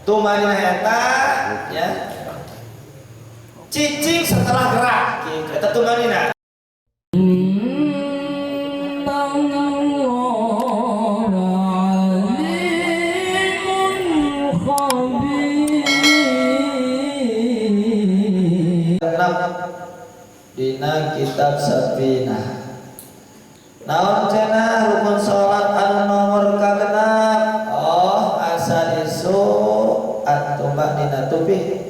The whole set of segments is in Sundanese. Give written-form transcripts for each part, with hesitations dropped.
Tumaninah eta ya cicing setelah gerak gitu, eta tumaninah. إن الله عليم خبير. Genep dina kitab Safinah. Naon cenah rukun salat anu nomor kagenep? Oh, as-sadisu at-tumakninatu fi.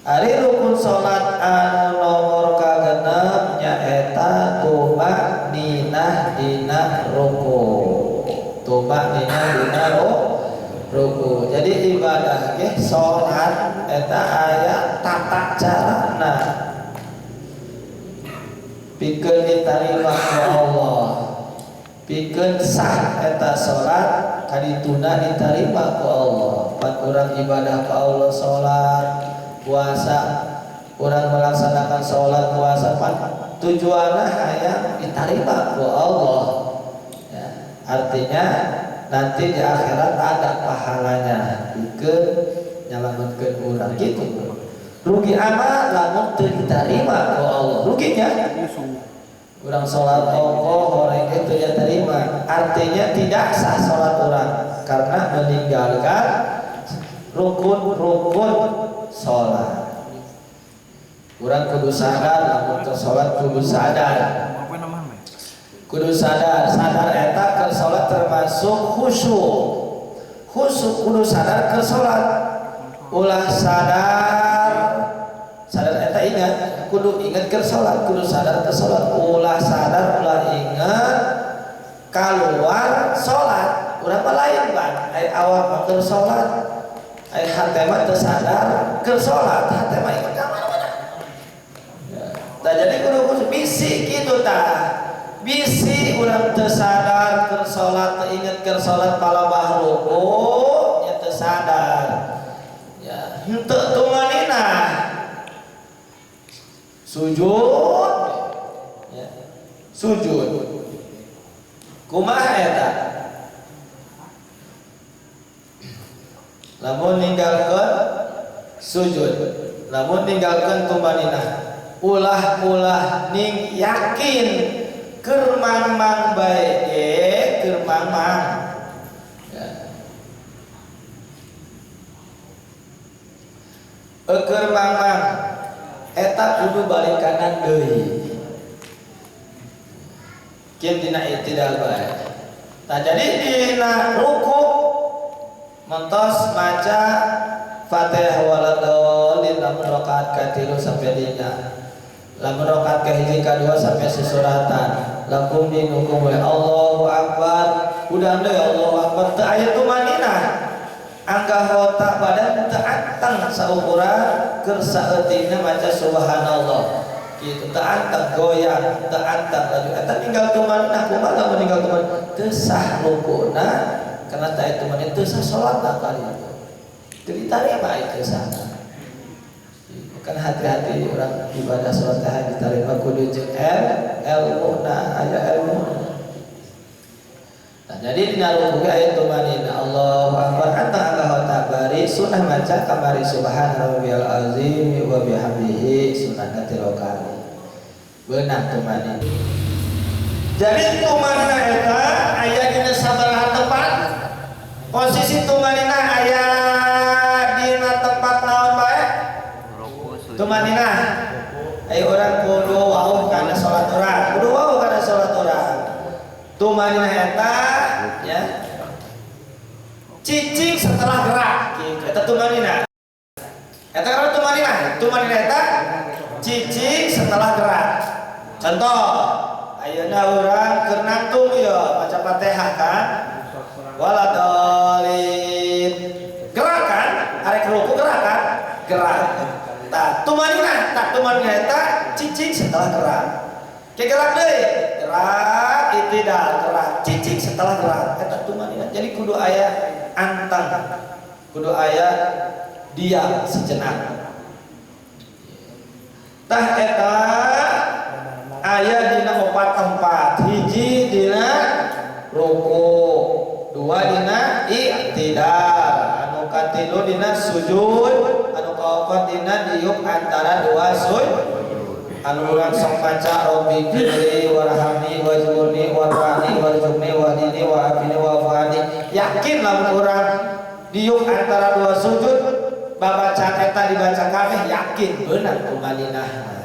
Ari rukun salat anu nomor kagenep nyaeta tumakninah dina ruku. Tumakninah dina ruku. Jadi ibadah ge salat eta aya tata carana pikeun ditarima ku Allah, pikeun sah eta salat kadituna ditarima ku Allah. Pan urang ibadah ka Allah, salat, puasa, urang melaksanakan salat, puasa pan tujuanna hayang ditarima ku Allah ya, artinya nanti di akhirat ada pahalanya pikeun nyalametkeun urang gitu. Rugi amat lamun teu diterima ku Allah, ruginya urang sholat ongkoh orang itu tidak terima, artinya tidak sah sholat urang karena meninggalkan rukun-rukun sholat. Urang kudu sadar lamun keur sholat, kudu sadar, kudu sadar. Sadar eta keur sholat termasuk khusyuk. Khusyuk, kudu sadar keur sholat. Ulah sadar, sadar eta ingat, kudu ingat keur sholat, kudu sadar keur sholat. Ulah sadar, ulah ingat keluar sholat. Urang mah lain ban, ai awak mah keur sholat, ai hate mah teu sadar keur sholat, hate mah ingat ka mana-mana ya. Tah, jadi kudu kudu bisi kitu. Tah, bisi urang teu sadar keur sholat, teu inget keur sholat, palabah ruku nya teu sadar ya, henteu tumaninah, sujud ya. Sujud kumaha eta lamun ninggalkeun sujud, lamun ninggalkeun tumaninah? Ulah-ulah ning yakin keur mang-mang bae ge, keur mang-mang ya. Keur mang-mang eta kudu balik kanan deui. Kieu dina i'tidal bae. Nah, jadi dina ruku mentos maca Fatihah waladhdallin lamun rakaat katilu sampai dina, lamun rakaat kahiji kadua sampai susuratan lakum dinukum wa Allahu akbar, udah deui Allahu akbar, teu aya tumaninah, anggota badan teu anteng saukuran keur saeutikna maca subhanallah kitu, teu anteng, goyang, teu anteng laju. Eta ninggal tumaninah. Kumaha lamun ninggal tumaninah? Teu sah rukuna karena teu aya tumaninah, teu sah salatna kali itu, teu ditarima itu sah. Kan hati-hati, urang ibadah salat teh diterima kudu jeung ilmu, nah aya ilmu. Nah, jadi dina ruku ge aya tumaninah, Allahu akbar, anteng anggota bari sunah maca kamari subhana rabbiyal azim wa bihamdihi, sunah tilu kali, beunang tumaninah. Jadi tumaninah eta aya dina sabaraha tempat? Posisi tumaninah aya dina tempat naon bae tumaninah? Ayo, urang kudu wawuh kana salat urang, kudu wawuh kana salat urang. Tumaninah eta ya cicing setelah gerak gitu, eta tumaninah. Eta karena tumaninah, tumaninah eta cicing setelah gerak. Contoh, ayeuna urang keur nangtung ieu maca Fatihah kan, waladhdallin, gerak kan, arek ruku gerak kan, gerak. Tah, tumaninah, tah tumaninah eta cicing setelah gerak. Ke gerak deui, gerak, itidal, gerak, cicing setelah gerak, eta tumaninah. Jadi kudu aya antang, kudu aya diam sejenak. Tah, eta aya dina opat tempat. Hiji dina ruku, dua dina i'tidal, anu katilu katilu dina sujud, anu kaopat dina diuk antara dua sujud. Anu urang sok maca Rabbighfirli warhamni wajburni warfa'ni warzuqni wahdini wa'afini wa'fu anni. Yakin lamun urang diuk antara dua sujud babacaan eta dibaca kabeh, yakin beunang tumaninah.